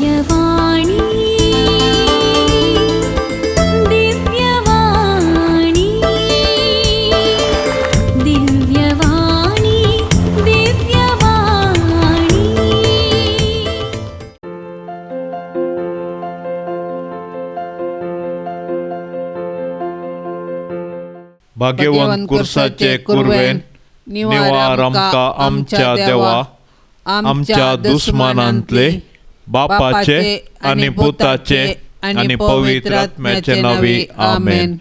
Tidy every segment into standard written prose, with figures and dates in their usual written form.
दिव्यवाणी दिव्यवाणी दिव्यवाणी दिव्यवाणी। भाग्यवंत कुर्साचे कुर्वेन निवार आमकां आमच्या देवा आमच्या दुस्मानांतले बापाचे आनी पुताचे आनी पवित्र आत्म्याचे नांवी आमेन।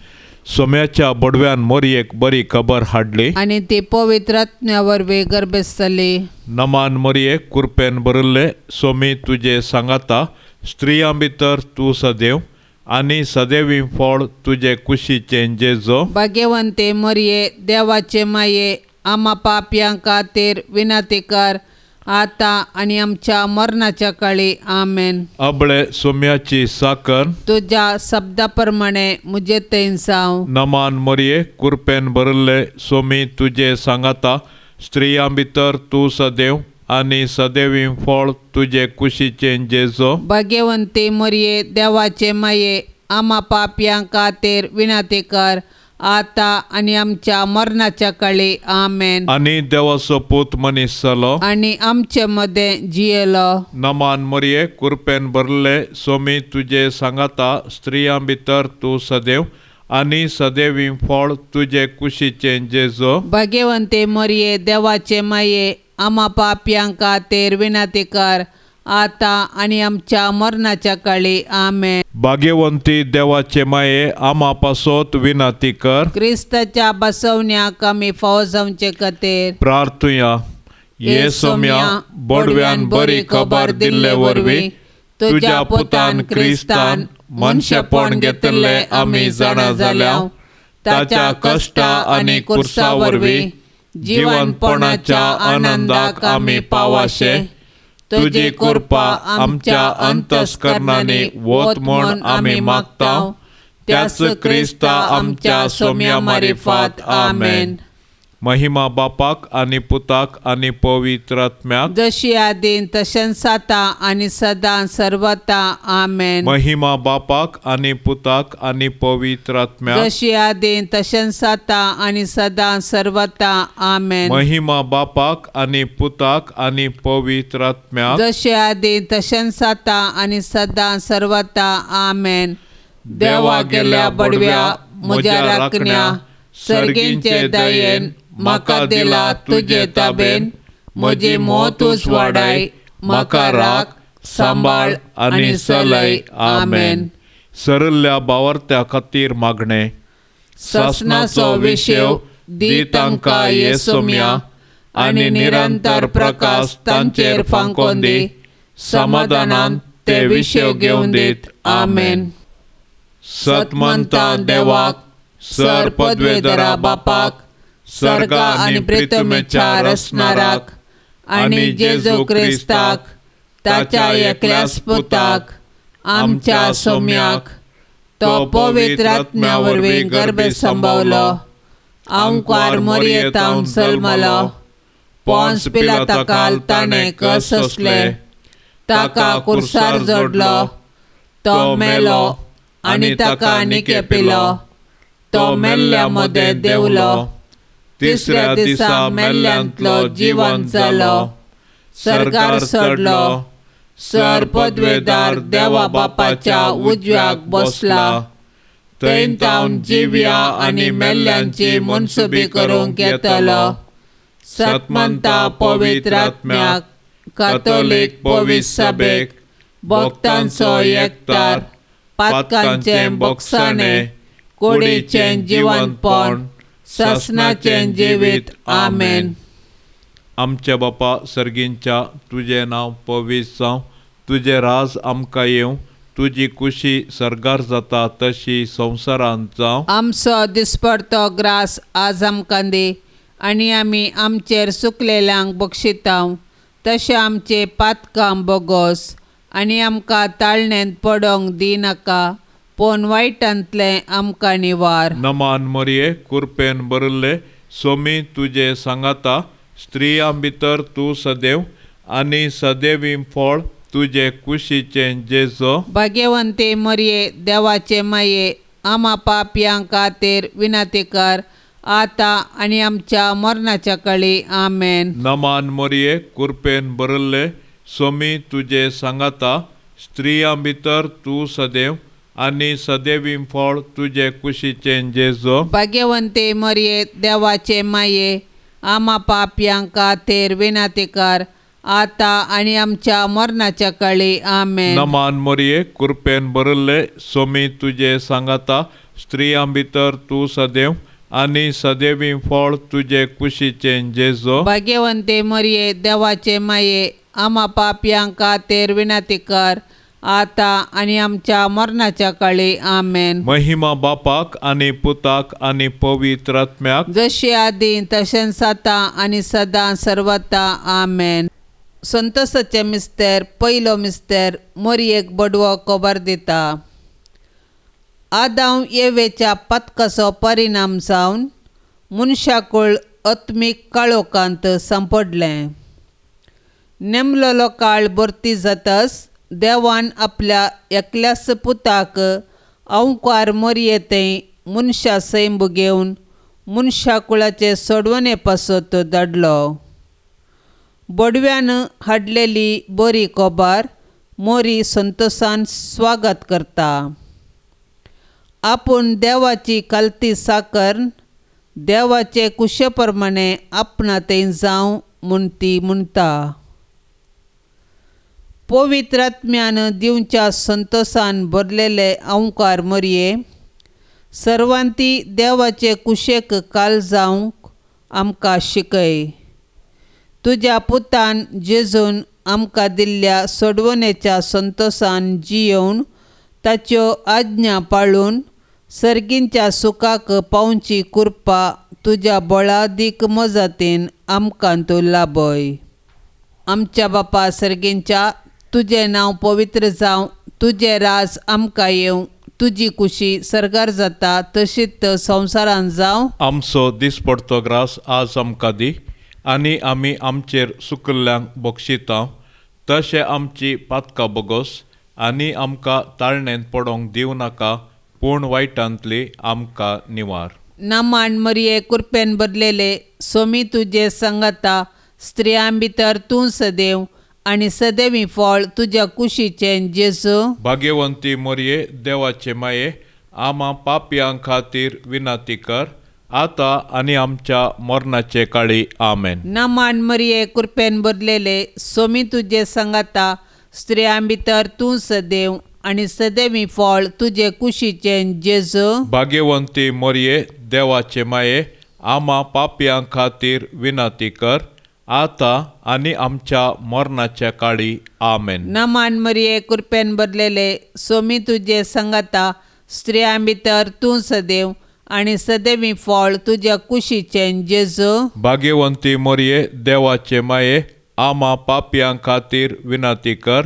सोम्याच्या बडव्यान मोरयेक बरी खबर हाडली आनी ती पवित्र आत्म्या वरवीं गर्भेस्त जाली। नमान मोरये कुरपेन भरिल्ले सोमी तुजे सांगाता, स्त्रियां भितर तूं सदैव आनी सदैवी फळ तुजे कुशीचें जेजो। भाग्यवंते मोरये देवाचे माये आमा पापयां खातीर विनंती कर आतां आनी आमच्या मरणाच्या काळी आमेन। अबळे सोम्याची साकर तुज्या शब्दा प्रमाणे म्हजे थंय जावं। नमान मोरये कुरपेन भरिल्ले सोमी तुजे सांगाता, स्त्रियां भितर तूं सदैव आनी सदैवी फळ तुजे कुशीचें जेजो। भाग्यवंती मोरये देवाचे माये आमा पापयां खातीर विनंती कर आतां आनी आमच्या मरणाच्या काळी आमेन। आनी देवाचो पूत मनीस जालो आनी आमचे मदें जियेलो। नमान मोरये कुरपेन भरिल्ले सोमी तुजे सांगाता, स्त्रियां भितर तूं सदैव आनी सदैवी फळ तुजे कुशीचें जेजो। भाग्यवंती मोरये देवाचे माये आमा पापयां खातीर विनंती कर आतां आनी आमच्या मरणाच्या काळी आमेन। भाग्यवंती देवाचे माये आमा पासत विनंती कर। क्रिस्ताच्या बसवण्याक आमी फावो जावचे खातीर प्रार्थुया। ये सोम्या बडव्यान बरी खबर दिल्ले वरवीं तुज्या पुतान क्रिस्तान मनशेपण घेतिल्लें आमी जाणा जाल्या, ताच्या कश्टा आनी कुर्सा वरवीं जिवनपणाच्या आनंदाक आमी पावाशे। तुजी कृपा आमच्या अंतस्करणांनी वत म्हूण आमी मागता, त्याच क्रिस्ता आमच्या सोम्या मारिफात आमेन। महिमा बापाक आनी पुताक आनी पवित्र आत्म्याक, जशी आदीन तशेंच आतां आनी सदां सर्वता आमेन। महिमा बापाक आनी पुताक आनी पवित्र आत्म्याक, जशी आदीन तशेंच आतां आनी सदां सर्वता आमेन। महिमा बापाक आनी पुताक आनी पवित्र आत्म्याक, जशी आदीन तशेंच आतां आनी सदां सर्वता आमेन। देवा गेल्या बडव्या म्हज्या राखण्या सर्गींचे दयेन म्हाका दिला तुजे ताबेन, म्हजी मोतूच वाडाय म्हाका राख सांबाळ आनी चलय आमेन। सरल्ल्या बावर्त्या खातीर मागणें। सासणाचो विशेव दी तांकां ये सोम्या आनी निरंतर प्रकाश तांचेर फांकोन दी, समाधानान ते विशेव घेवन दीत आमेन। सतमंता देवाक सर पदवेदरा बापाक सर्गा आनी प्रितमेच्या रचणाराक आनी जेजू क्रिस्ताक ताच्या एकल्याच पुताक आमच्या सोम्याक तो पवित्र आत्म्या वरवीं गर्भे संभवलो, आंकवार मोरयेतावन जल्मलो, पोन्स पिलाता ताणें कस सोंसले, ताका कुर्सार जोडलो, तो मेलो आनी ताका निकेपिलो, तो मेल्ल्या मदें देंवलो, तिसऱ्या दिसा मेल्ल्यांतलो जिवंत जालो, सर्गार चडलो, सर पदवेदार देवा बापाच्या उजव्याक बसला, थंय तावन जिव्या आनी मेल्ल्यांची मनसुबी करूंक येतलो। सतमंता पवित्र आत्म्याक कातोलीक पवित्र सभेक भक्तांचो एकतार पातकांचें बोगसाणें कुडीचें जिवंतपण सासणाचें जिवीत आमेन। आमच्या बापा सर्गींच्या तुजें नांव पवित्र जावं, तुजें राज आमकां येवं, तुजी कुशी सर्गार जाता तशी संवसारांत जावं। आमचो दिसपडतो ग्रास आज आमकां दी आनी आमी आमचेर सुकलेल्यांक बक्षितांव तशें आमचें पातकां बोगोस आनी आमकां ताळणेंत पडोंक दिनाका पूण वायटांतलें आमकां निवार। नमान मरये कुरपेन भरिल्ले सोमी तुजे सांगाता, स्त्रियां भितर तूं सदैव आनी सदैवी फळ तुजे कुशीचें जेजो. भाग्यवंते मरये देवाचे माये आमा पापयां खातीर विनंती कर आतां आनी आमच्या मरणाच्या काळी. आमेन. नमान मरये कृपेन भरिल्ले स्वामी तुजे सांगाता, स्त्रियां भितर तूं सदैव आनी सदैवी फळ तुजे कुशीचें जेजो. भाग्यवंते मरये देवाचे माये आमा पापयां खातीर विनंती कर आतां आनी आमच्या मरणाच्या काळी. आमेन. नमान मरये कृपेन भरिल्ले स्वामी तुजे सांगाता, स्त्रियां भितर तूं सदैव आनी सदैवी फळ तुजे कुशीचें जेजो. भाग्यवंते मरये देवाचे माये आमा पापयां खातीर विनंती कर आतां आनी आमच्या मरणाच्या काळी. आमेन. महिमा बापाक आनी पुताक आनी पवित्र आत्म्याक, जशी आदी तशेंच आतां आनी सदां सर्वता. आमेन. संतोषाचे मिस्तेर पयलो मिस्तेर मोरयेक बडवो खबर दिता. आदांव येवेच्या पथकाचो परिणाम जावन मनशाकूळ आत्मीक काळोखांत सांपडलें. नेमलेलो काळ भरती जातच देवान आपल्या एकल्याच पुताक अंवकार मोरये थंय मनशा सैंब घेवन मनशाकुळाचे सोडवणे पासत धाडलो. बडव्यान हाडलेली बरी खबर मोरी संतोषान स्वागत करता. आपूण देवाची कलती साकर देवाचे कुशे प्रमाणे आपणा थंय जावं म्हूण ती म्हणटा. पवित्र आत्म्यान दिवच्या संतोषान भरलेले अंवकार मोरये सर्वांती देवाचे कुशेक काल जावंक आमकां शिकय. तुज्या पुतान जेजून आमकां दिल्ल्या सोडवणेच्या संतोषान जियोवन ताच्यो आज्ञा पाळून सर्गींच्या सुखाक पावची कृपा तुज्या बळादीक मजतीन आमकां तूं लाभय. आमच्या बापा सर्गींच्या तुजें नांव पवित्र जावं, तुजें राज आमकां येवं, तुजी कुशी सर्गार जाता तशीच संवसारांत जावं. आमचो दिसपडतो ग्रास आज आमकां दी आनी आमी आमचेर सुकिल्ल्यांक बक्षिता तशें आमची पातकां बोगोस आनी आमकां ताळणेंत पडोंक दिवं नाका पूण वायटांतली आमकां निवार. नामान मरये कृपेन भरलेले स्वामी तुजे संगता, स्त्रियां भितर तूं सदैव आनी सदैवी फळ तुज्या कुशीचें जेजू. भाग्यवंती मरये देवाचे माये आमा पापयां खातीर विनंती कर आतां आनी आमच्या मरणाचे काळी. आमेन. नामान मरये कृपेन भरलेले स्वामी तुजे संगता, स्त्रियां भितर तूं सदैव आनी सदैवी फळ तुजे कुशीचें जेजू. भाग्यवंती मरये देवाचे माये आमा पापयां खातीर विनंती कर आतां आनी आमच्या मरणाच्या काळी. आमेन. नामान मरये कृपेन भरलेले स्वामी तुजे संगता, स्त्रियां भितर तूं सदैव आनी सदैवी फळ तुज्या कुशीचें जेजू. भाग्यवंती मरये देवाचे माये आमा पापयां खातीर विनंती कर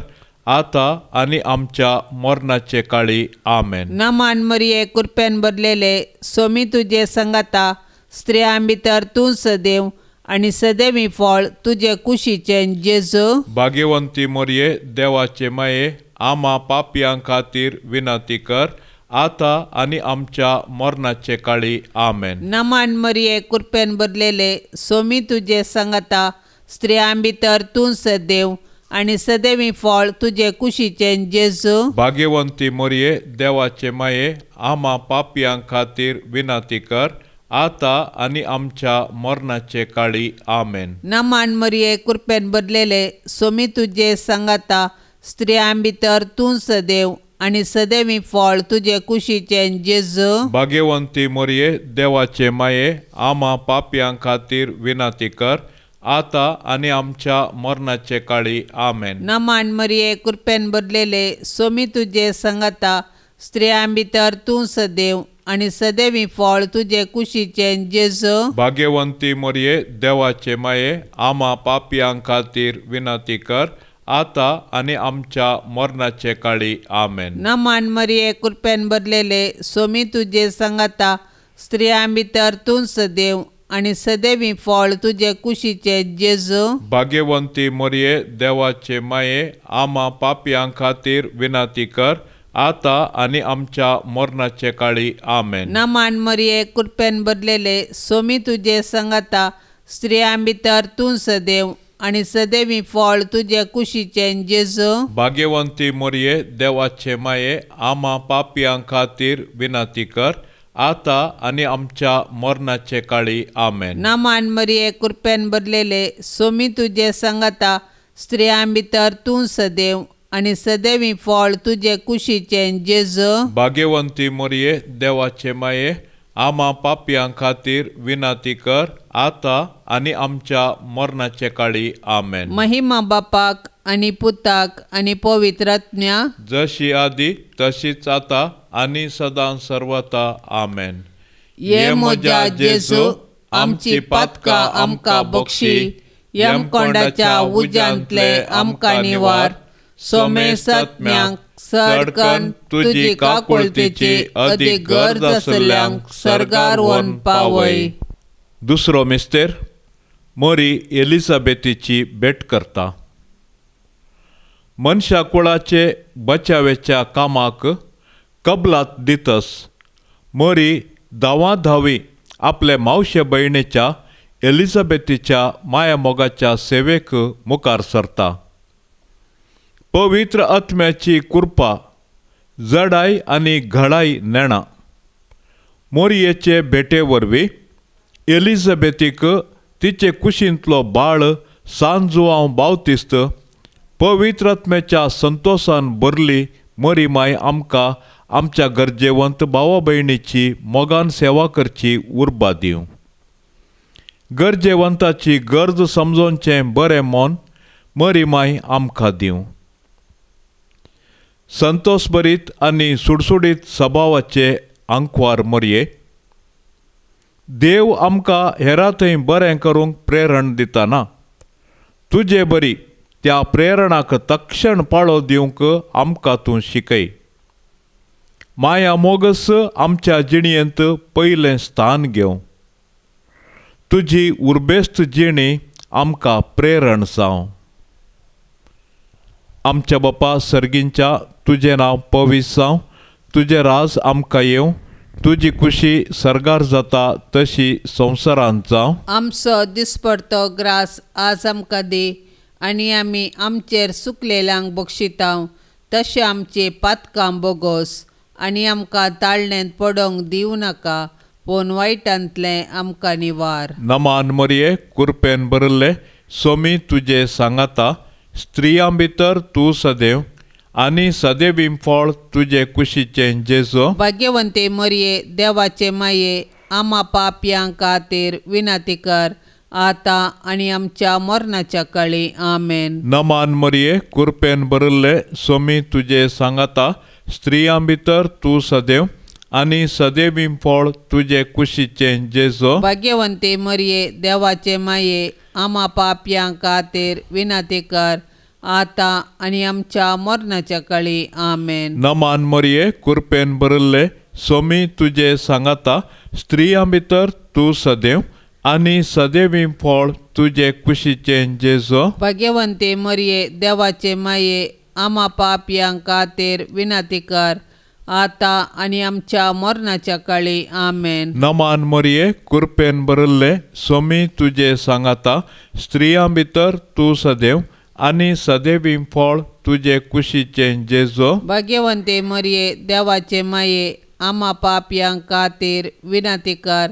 आतां आनी आमच्या मरणाचे काळी. आमेन. नामान मरये कृपेन भरलेले स्वामी तुजे संगता, स्त्रियां भितर तूं सदैव आनी सदैवी फळ तुजे कुशीचें जेजू. भाग्यवंती मरये देवाचे माये आमा पापयां खातीर विनंती कर आतां आनी आमच्या मरणाचे काळी. आमेन. नामान मरये कृपेन भरलेले स्वामी तुजे संगता, स्त्रियां भितर तूं सदैव आनी सदैवी फळ तुजे कुशीचें जेजू. भाग्यवंती मरये देवाचे माये आमा पापयां खातीर विनंती कर आतां आनी आमच्या मरणाचे काळी. आमेन. नामान मरये कृपेन भरलेले स्वामी तुजे संगता, स्त्रियां भितर तूं सदैव आनी सदैवी फळ तुजे कुशीचें जेजू. भाग्यवंती मरये देवाचे माये आमा पापयां खातीर विनंती कर आतां आनी आमच्या मरणाचे काळी. आमेन. नामान मरये कृपेन भरलेले स्वामी तुजे संगता, स्त्रियां भितर तूं सदैव आनी सदैवी फळ तुजे कुशीचें जेजू. भाग्यवंती मरये देवाचे माये आमा पापयां खातीर विनंती कर आतां आनी आमच्या मरणाचे काळी. आमेन. नामान मरये कृपेन भरलेले स्वामी तुजे संगता, स्त्रियां भितर तूं सदैव आनी सदैवी फळ तुजे कुशीचे जेजू. भाग्यवंती मरिये देवाचे माये, आमा पापयां खातीर विनंती कर आतां आनी आमच्या मरणाचे काळी. आमेन. नमान मरिये, कृपेन भरलेले, सोमी तुजे संगाता, स्त्रियां भितर तूं सदैव आनी सदैवी फळ तुजे कुशीचे जेजू. भाग्यवंती मरिये देवाचे माये, आमा पापयां खातीर विनंती कर आतां आनी आमच्या मरणाचे काळी. आमेन. नमान मरिये, कृपेन भरलेले, सोमी तुजे संगाता, स्त्रियां भितर तूं सदैव आनी सदैवी फळ तुजे कुशीचे जेजू. भाग्यवंती मरिये देवाचे माये, आमा पापयां खातीर विनंती कर आतां आनी आमच्या मरणाचे काळी. आमेन. महिमा बापाक आनी पुताक आनी पवित्र आत्म्या, जशी आदी तशीच आतां आनी सदां सर्वता. आमेन. ये म्हज्या जेजू, आमची पातकां आमकां बक्षी, यमकोंडाच्या उज्यांतले आमकां निवार, सोमेसात्म्यांक सडकन तुजी काकुळतीची अदीक गरज आसल्ल्यांक सर्गार व्हरून पावय. दुसरो मिस्तेर मोरी एलिझाबेथीची भेट करता. मनशा कुळाचे बचावेच्या कामाक कबलात दितस मोरी धांवाधावी आपले मावशे भयणीच्या एलिझाबेथीच्या मायामोगाच्या सेवेक मुखार सरता. पवित्र आत्म्याची कृपा जडाय आनी घडाय नेणा. मोरयेचे भेटे वरवीं एलिझाबेथीक तिचे कुशींतलो बाळ सान जुआंव बावतिस्त पवित्र आत्म्याच्या संतोसान भरली मोरी माय आमकां आमच्या गरजेवंत भावा भयणीची मोगान सेवा करची उर्बा दिवं. गरजेवंताची गरज समजोवचें बरें मन मरी माय आमकां दिवं. संतोषभरीत आनी सुडसुडीत सभावाचे आंकवार मोरये देव आमकां हेरा थंय बरें करूंक प्रेरण दिताना तुजे बरी त्या प्रेरणाक तक्षण पाळो दिवंक आमकां तूं शिकय. माया मोगस आमच्या जिणेंत पयलें स्थान घेवं. तुजी उर्बेस्त जिणी आमकां प्रेरण जावं. आमच्या बापा सर्गींच्या तुजें नांव पवित्र जावं, तुजें राज आमकां येवं, तुजी खुशी सर्गार जाता तशी संवसारांत जावं. आमचो दिसपडतो ग्रास आज आमकां दी आनी आमी आमचेर सुकलेल्यांक बक्षितांव तशें आमचे पातकां बोगोस आनी आमकां ताळणेंत पडोंक दिवं नाका, पूण वायटांतलें आमकां निवार. नमान मरिये, कुरपेन भरिल्ले, सोमी तुजे सांगाता, स्त्रियां भितर तूं सदैव आनी सदैवी फळ तुजे कुशीचें जेजू. भाग्यवंते मरिये देवाचे माये, आमा पापयां खातीर विनंती कर आतां आनी आमच्या मरणाच्या काळी. आमेन. नमान मरिये, कुरपेन भरिल्ले, सोमी तुजे सांगाता, स्त्रियां भितर तूं सदैव आनी सदैवी फळ तुजे कुशीचें जेजू. भाग्यवंते मरिये देवाचे माये, आमा पापयां खातीर विनंती कर आतां आनी आमच्या मरणाच्या काळी. आमेन. नमान मरिये, कुरपेन भरिल्ले, सोमी तुजे सांगाता, स्त्रियां भितर तूं सदैव आनी सदैवी फळ तुजे कुशीचें जेजू. भाग्यवंते मरिये देवाचे माये, आमा पापयां खातीर विनंती कर आतां आनी आमच्या मरणाच्या काळी. आमेन. नमान मरिये, कुरपेन भरिल्ले, सोमी तुजे सांगाता, स्त्रियां भितर तूं सदैव आनी सदैवी फळ तुजे कुशीचें जेजू. भाग्यवंते मरिये देवाचे माये, आमा पापयां खातीर विनंती कर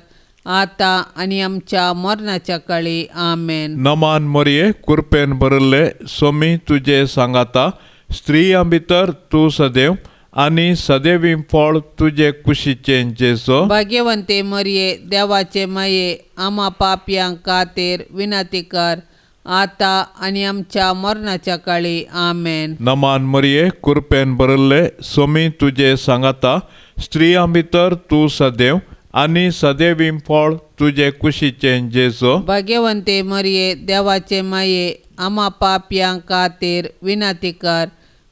आतां आनी आमच्या मरणाच्या काळी. आमेन. नमान मरिये, कुरपेन भरिल्ले, सोमी तुजे सांगाता, स्त्रियां भितर तूं सदैव आनी सदैवी फळ तुजे कुशीचें जेजू. भाग्यवंते मरिये देवाचे माये, आमा पापयां खातीर विनंती कर आतां आनी आमच्या मरणाच्या काळी. आमेन. नमान मरिये, कुरपेन भरिल्ले, सोमी तुजे सांगाता, स्त्रियां भितर तूं सदैव आनी सदैवी फळ तुजे कुशीचें जेजू. भाग्यवंते मरिये देवाचे माये, आमा पापयां खातीर विनंती कर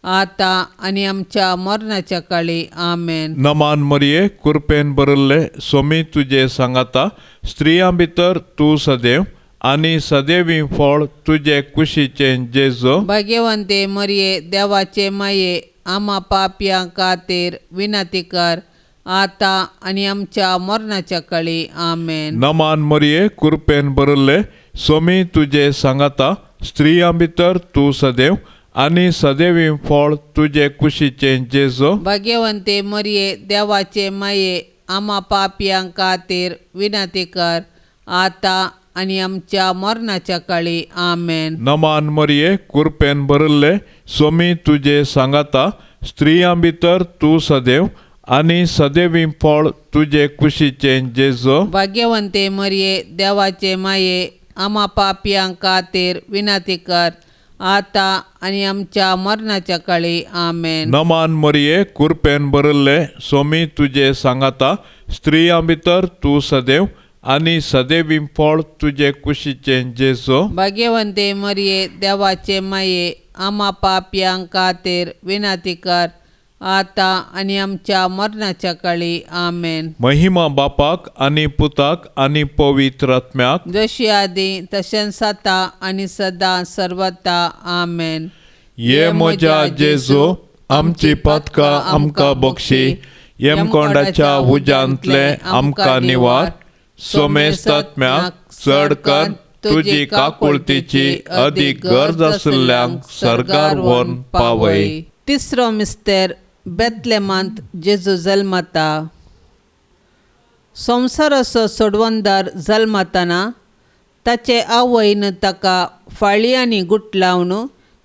आतां आनी आमच्या मरणाच्या काळी. आमेन. नमान मरिये, कृपेन भरिल्ले, सोमी तुजे सांगाता, स्त्रियां भितर तूं सदैव आनी सदैवी फळ तुजे कुशीचें जेजू. भाग्यवंते मरिये, देवाचे माये, आमा पापयां खातीर विनंती कर, आतां आनी आमच्या मरणाच्या काळी. आमेन. नमान मरिये, कृपेन भरिल्ले, सोमी तुजे सांगाता, स्त्रियां भितर तूं सदैव आनी सदैवी फळ तुजे कुशीचें जेजू. भाग्यवंते मरिये, देवाचे माये, आमा पापयां खातीर विनंती कर, आतां आनी आमच्या मरणाच्या काळी. आमेन. नमान मरिये, कृपेन भरिल्ले, सोमी तुजे सांगाता, स्त्रियां भितर तूं सदैव आनी सदैवी फळ तुजे कुशीचें जेजू. भाग्यवंते मरिये, देवाचे माये, आमा पापयां खातीर विनंती कर, आतां आनी आमच्या मरणाच्या काळी. आमेन. नमान मरिये, कृपेन भरिल्ले, सोमी तुजे सांगाता, स्त्रियां भितर तूं सदैव आनी सदैवी फळ तुजे कुशीचें जेजू. भाग्यवंते मरिये, देवाचे माये, आमा पापयां खातीर विनंती कर, आतां आनी आमच्या मरणाच्या काळी. आमेन. महिमा बापाक आनी पुताक आनी पवित्र आत्म्याक, जशी आदी तशेंच आतां आनी सदां सर्वता. आमेन. ये म्हज्या जेजू, आमची पातकां आमकां बक्षी, यमकोंडाच्या उज्यांतले आमकां निवार, सोमेस्तात्म्याक चड कर तुजी काकुळतीची अदीक गरज आशिल्ल्यांक सर्गार व्हरून पावय. तिसरो मिस्तेर, बेतलेमांत जेजू जल्मता. संवसाराचो सोडवणदार जल्मतना ताचे आवयन ताका फाळयांनी गुटलावन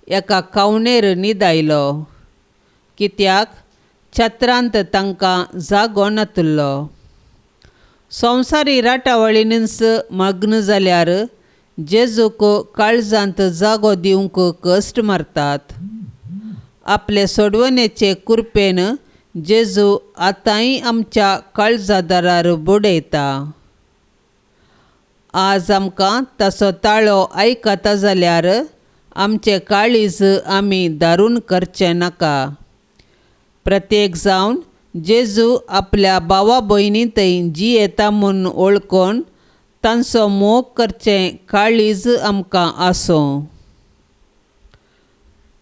एका कावणेर न्हिदायलो, कित्याक छत्रांत तांकां जागो नातुल्लो. संवसारी राटावळीनच मग्न जाल्यार जेजूक काळजांत जागो दिवंक कश्ट मारतात. आपले सोडवणेचे कृपेन जेजू आतांय आमच्या काळजादारार बुडयता. आज आमकां ताचो ताळो आयकता जाल्यार आमचें काळीज आमी दारून करचें नाका. प्रत्येक जावन जेजू आपल्या भावा भयणी थंय जियेता म्हूण वळखून तांचो मोग करचें काळीज आमकां आसूं.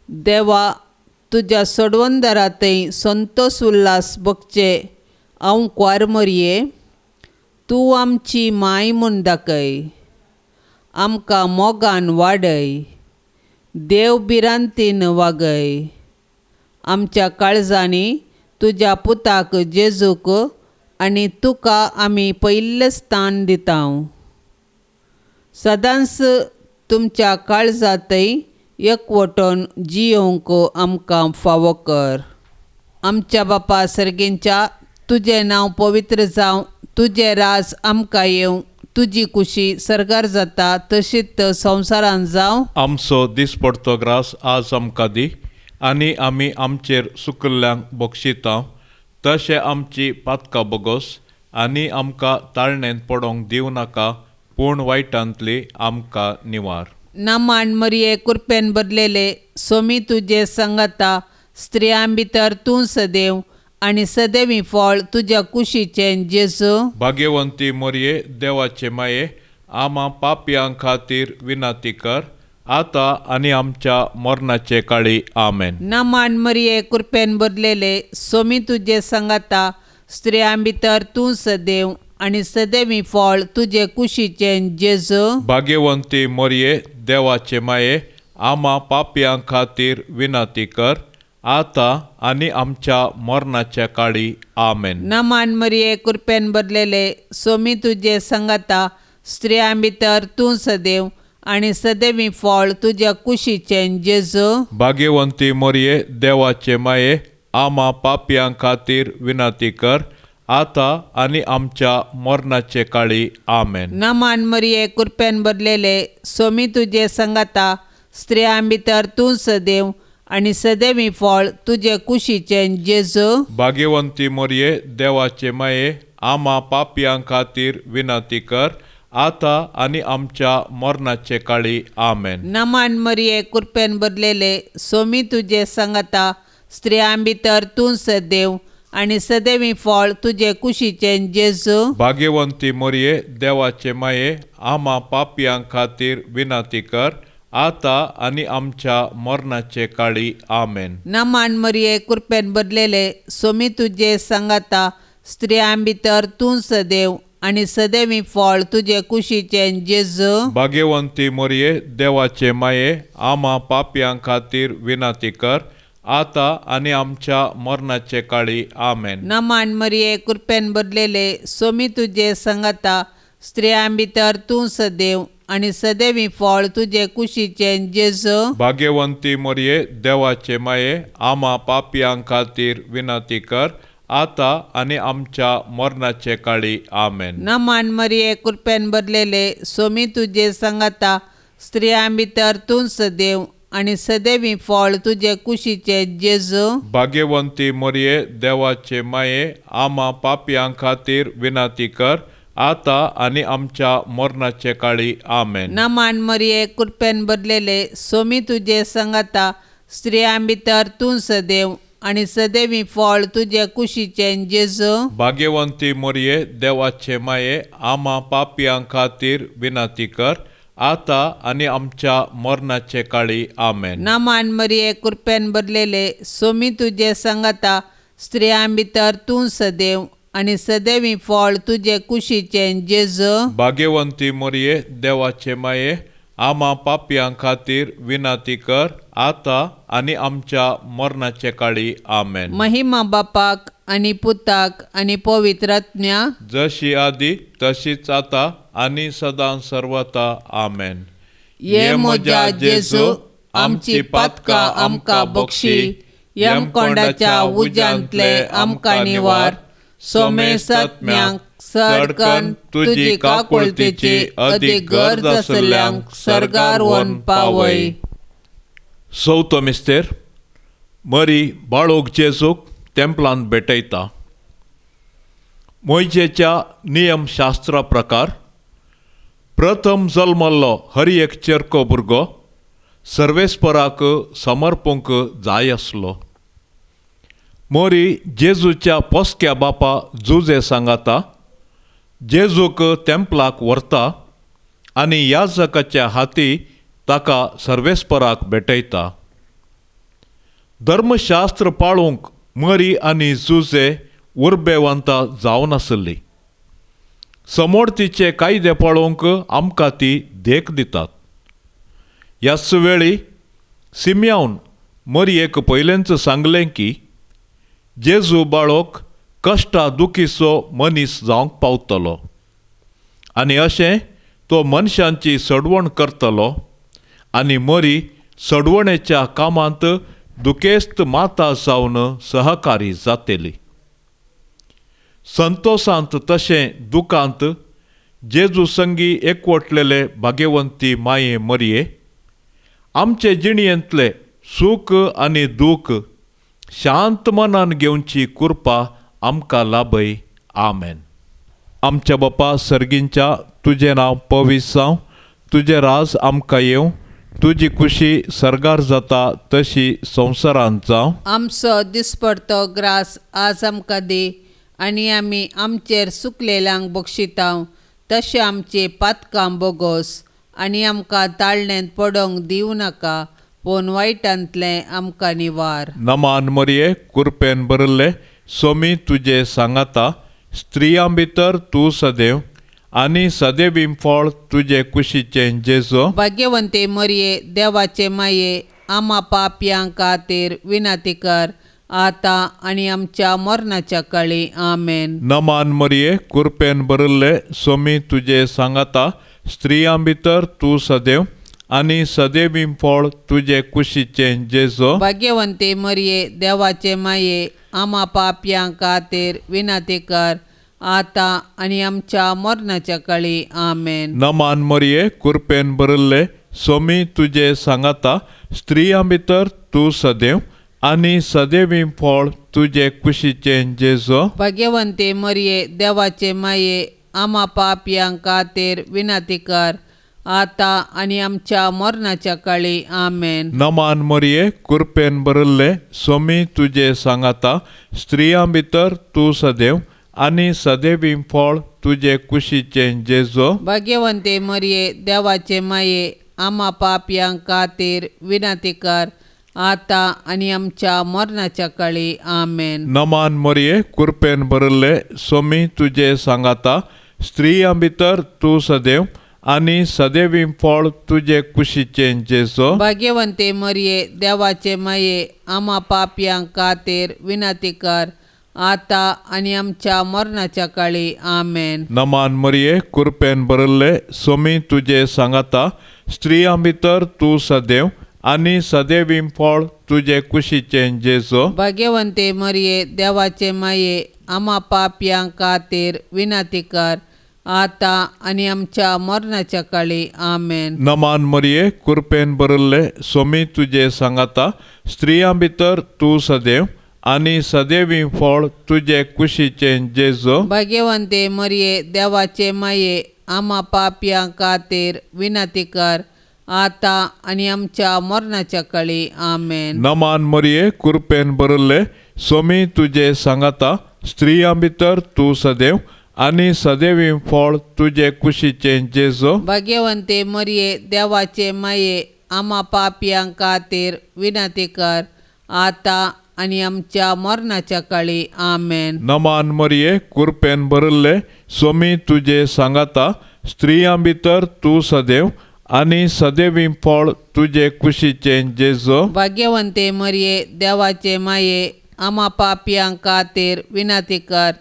देवा, तुज्या सोडवणदारा थंय संतोष उल्हास भोगचे हांव कुवार मरये, तूं आमची माय म्हूण दाखय, आमकां मोगान वाडय, देव भिरांतीन वागय. आमच्या काळजांनी तुज्या पुताक जेजूक आनी तुका आमी पयलें स्थान दिता. सदांच तुमच्या काळजांतय एकवटून जियोवंक आमकां फावो कर. आमच्या बापा सर्गींच्या, तुजें नांव पवित्र जावं, तुजें राज आमकां येवं, तुजी कुशी सर्गार जाता तशीच संवसारांत जावं. आमचो दिसपडतो ग्रास आज आमकां दी, आनी आमी आमचेर सुकिल्ल्यांक बक्षिता तशें आमची पातकां बोगोस, आनी आमकां ताळणेंत पडोंक दिवं नाका, पूण वायटांतली आमकां निवार. नामान मरिये, कृपेन भरलेले, सोमी तुजे संगता, स्त्रियां भितर तूं सदैव आनी सदैवी फळ तुज्या कुशीचें जेजू. भाग्यवंती मरिये, देवाचे माये, आमा पापयां खातीर विनंती कर, आतां आनी आमच्या मरणाचे काळी. आमेन. नामान मरिये, कृपेन भरलेले, सोमी तुजे संगता, स्त्रियां भितर तूं सदैव आनी सदैवी फळ तुजे कुशीचें जेजू. भाग्यवंती मरिये, देवाचे माये, आमा पापयां खातीर विनंती कर, आतां आनी आमच्या मरणाच्या काळी. आमेन. नामान मरिये, कृपेन भरलेले, सोमी तुजे संगता, स्त्रियां भितर तूं सदैव आनी सदैवी फळ तुज्या कुशीचें जेजू. भाग्यवंती मरिये, देवाचे माये, आमा पापयां खातीर विनंती कर, आतां आनी आमच्या मरणाचे काळी. आमेन. नामान मरिये, कृपेन भरलेले, सोमी तुजे संगता, स्त्रियां भितर तूं सदैव आनी सदैवी फळ तुजे कुशीचें जेजू. भाग्यवंती मरिये, देवाचे माये, आमा पापयां खातीर विनंती कर, आतां आनी आमच्या मरणाचे काळी. आमेन. नमान मरिये कृपेन भरलेले सोमी तुजे सांगाता, स्त्रियां भितर तूं सदैव आनी सदैवी फळ तुजे कुशीचें जेजू. भाग्यवंती मरिये देवाचे माये, आमा पापयां खातीर विनंती कर, आतां आनी आमच्या मरणाचे काळी. आमेन. नमान मरिये कृपेन भरलेले सोमी तुजे सांगाता, स्त्रियां भितर तूं सदैव आनी सदैवी फळ तुजे कुशीचें जेजू. भाग्यवंती मरिये देवाचे माये, आमा पापयां खातीर विनंती कर, आतां आनी आमच्या मरणाचे काळी. आमेन. नमान मरिये कृपेन भरलेले सोमी तुजे सांगाता, स्त्रियां भितर तूं सदैव आनी सदैवी फळ तुजे कुशीचें जेजू. भाग्यवंती मरिये देवाचे माये, आमा पापयां खातीर विनंती कर, आतां आनी आमच्या मरणाचे काळी. आमेन. नमान मरिये कृपेन भरलेले सोमी तुजे सांगाता, स्त्रियां भितर तूं सदैव आनी सदैवी फळ तुजे कुशीचें जेजू. भाग्यवंती मरिये देवाचे माये, आमा पापयां खातीर विनंती कर, आतां आनी आमच्या मरणाचे काळी. आमेन. नमान मरिये कृपेन भरलेले सोमी तुजे सांगाता, स्त्रियां भितर तूं सदैव आनी सदैवी फळ तुजे कुशीचें जेजू. भाग्यवंती मरिये देवाचे माये, आमा पापयां खातीर विनंती कर, आतां आनी आमच्या मरणाचे काळी. आमेन. नमान मरिये कृपेन भरलेले सोमी तुजे सांगाता, स्त्रियां भितर तूं सदैव आनी सदैवी फळ तुजे कुशीचें जेजू. भाग्यवंती मरिये देवाचे माये, आमा पापयां खातीर विनंती कर, आतां आनी आमच्या मरणाचे काळी. आमेन. महिमा बापाक आनी पुताक आनी पवित्र आत्म्या, जशी आदी तशीच आतां आनी सदां सर्वता. आमेन. ये म्हज्या जेजू, आमची पातकां आमकां बक्षी, यमकोंडाच्या उज्यांतले आमकां निवार, सोमेसत्म्यांक सडकन तुजी काकुळतीची अदीक गरज आसल्ल्यांक सर्गार व्हरून पावय. चवथो मिस्तेर. मरी बाळोक जेजूक तेंपलांत भेटयता. मोयजेच्या नियमशास्त्रा प्रकार प्रथम जल्मल्लो हर एक चेरको भुरगो सर्वेस्पराक समर्पूंक जाय आसलो. मोरी जेजूच्या पोसक्या बापा जुजे सांगाता जेजूक तेंपलाक व्हरता आनी याजकाच्या हाती ताका सर्वेस्पराक भेटयता. धर्मशास्त्र पाळूंक मरी आनी जुजे उर्बेवंता जावन आसली. समोरतीचे कायदे पाळोवंक आमकां ती देख दितात. ह्याच वेळी सिम्यावन मरयेक पयलेंच सांगलें की जेजू बाळोक कश्टा दुखीचो मनीस जावंक पावतलो आनी अशें तो मनशांची सडवण करतलो आनी मरी सडवणेच्या कामांत दुखेस्त माता जावन सहकारी जातली. संतोसांत तशें दुखांत जेजू संगी एकवटलेले भाग्यवंती माये मरये आमचे जिणयेंतले सूख आनी दूख शांत मनान घेवची कृपा आमकां लाभय. आमेन. आमच्या बापा सर्गींच्या, तुजें नांव पवित्र जावं, तुजें राज आमकां येवं, तुजी खुशी सर्गार जाता तशी संवसारांत जावं. आमचो दिसपडतो ग्रास आज आमकां दी आनी आमी आमचेर सुकलेल्यांक बक्षितां तशें आमचे पातकां बोगोस आनी आमकां ताळणेंत पडोंक दिवं नाका पूण वायटांतलें आमकां निवार. नमान मरये कुरपेन भरिल्ले सोमी तुजे सांगाता, स्त्रियां भितर तूं सदैव आनी सदैवी फळ तुजे कुशीचें जेजो. भाग्यवंते मरये देवाचे माये, आमा पापयां खातीर विनंती कर आतां आनी आमच्या मरणाच्या काळी. आमेन. नमान मरये कुरपेन भरिल्ले सोमी तुजे सांगाता, स्त्रियां भितर तूं सदैव आनी सदैवी फळ तुजे कुशीचें जेजो. भाग्यवंते मरये देवाचे माये, आमा पापयां खातीर विनंती कर आतां आनी आमच्या मरणाच्या काळी. आमेन. नमान मरये कुरपेन भरिल्ले सोमी तुजे सांगाता, स्त्रियां भितर तूं सदैव आनी सदैवी फळ तुजे कुशीचें जेजो. भाग्यवंते मरये देवाचे माये, आमा पापयां खातीर विनंती कर आतां आनी आमच्या मरणाच्या काळी. आमेन. नमान मरिये, कृपेन भरिल्ले, स्वामी तुजे सांगाता, स्त्रियां भितर तूं सदैव आनी सदैवी फळ तुजे कुशीचें जेजो. भाग्यवंते मरिये, देवाचे माये, आमा पापयां खातीर विनंती कर आतां आनी आमच्या मरणाच्या काळी. आमेन. नमान मरिये, कृपेन भरिल्ले, स्वामी तुजे सांगाता, स्त्रियां भितर तूं सदैव आनी सदैवी फळ तुजे कुशीचें जेजो. भाग्यवंते मरिये, देवाचे माये, आमा पापयां खातीर विनंती कर आतां आनी आमच्या मरणाच्या काळी. आमेन. नमान मरिये, कृपेन भरिल्ले, स्वामी तुजे सांगाता, स्त्रियां भितर तूं सदैव आनी सदैवी फळ तुजे कुशीचें जेजो. भाग्यवंते मरिये, देवाचे माये, आमा पापयां खातीर विनंती कर आतां आनी आमच्या मरणाच्या काळी. आमेन. नमान मरिये, कृपेन भरिल्ले, स्वामी तुजे सांगाता, स्त्रियां भितर तूं सदैव आनी सदैवी फळ तुजे कुशीचें जेजो. भाग्यवंते मरिये, देवाचे माये, आमा पापयां खातीर विनंती कर आतां आनी आमच्या मरणाच्या काळी. आमेन. नमान मरिये, कृपेन भरिल्ले, स्वामी तुजे सांगाता, स्त्रियां भितर तूं सदैव आनी सदैवी फळ तुजे कुशीचें जेजो. भाग्यवंते मरिये, देवाचे माये, आमा पापयां खातीर विनंती कर आतां आनी आमच्या मरणाच्या काळी. आमेन. नमान मरिये, कृपेन भरिल्ले, स्वामी तुजे सांगाता, स्त्रियां भितर तूं सदैव आनी सदैवी फळ तुजे कुशीचें जेजो. भाग्यवंते मरिये, देवाचे माये, आमा पापयां खातीर विनंती कर